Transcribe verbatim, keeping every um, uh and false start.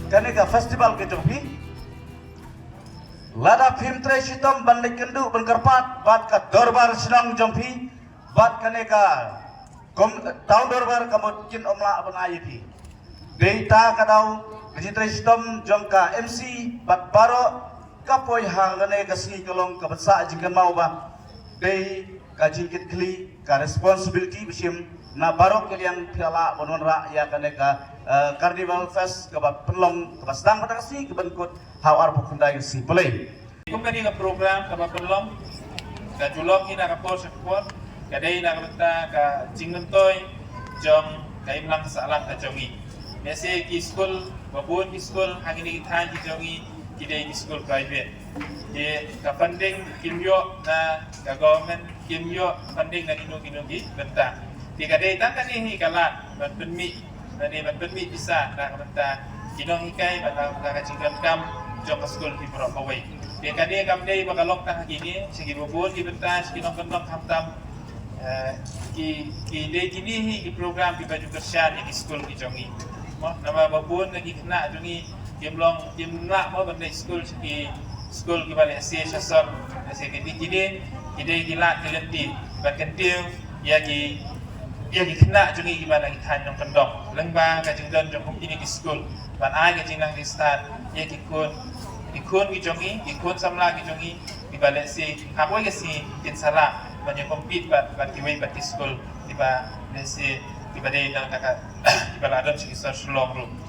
Kane ka festival ka jong phi, lada phim trei shitom ban leit kynduh ban kyrpad bad ka dorbar shnong jong phi bad kane ka town dorbar ka mut kin ym lah ban ai ïa phi. Dei ta ka daw ka jingtrei shitom jong ka M C bad baroh ka poi ha kane ka sngi ka long kaba sah jingkynmaw ba dei ka jingkitkhlieh, ka responsibility ba shim na baroh ki liang phi la lah ban wanrah ïa kane ka Carnival Fest kaba pynlong kaba sdang mynta ka sngi kaba kut ha u arphew khyndai ka sngi Blei. Kum kane ka program kaba pynlong ka ju long hi na ka por sha ka por, ka dei na ka bynta ka jingmyntoi jong ka imlang ka sahlang ka jong ngi. Lehse ki skul, ba bun ki skul ha kine ki thaiñ ki jong ngi ki dei ki skul private. Te ka funding kim ïoh na ka government, kim ïoh funding na kino kino ki bynta. Te ka dei tang kane hi ka lad ban pynmih, lane ban pynmih pisa na ka bynta ki nonghikai bad na ka bynta ka jingdonkam jong ka skul hi baroh kawei. Te kane kam dei ba ka long tang ha kine, sha kiba bun ki bynta, sha ki nongkyndong khamtam. Ki, ki dei kine hi ki program kiba ju kyrshan ïa ki skul ki jong ngi. Mo, namar ba bun na ki khynnah jong ngi kim long, kim lah mo ban leit skul sha ki skul kiba lehse sha sor, lehse ki dei, ki dei, ki dei ki lad ki lynti ban kyntiew ïa ki, ïa ki khynnah jong ngi kiba na ki thaiñ nongkyndong. Lyngba ka jingdon jong kum kine ki skul ban ai ka jingnang jingstad ïa ki khun, ki khun ki jong ngi, ki khun samla ki jong ngi kiba lehse ha kawei ka sngi kin sa lah ban ïa compete bad, bad kiwei pat ki skul kiba lehse kiba dei na ka, kiba la don sha ki sor Shillong ruh.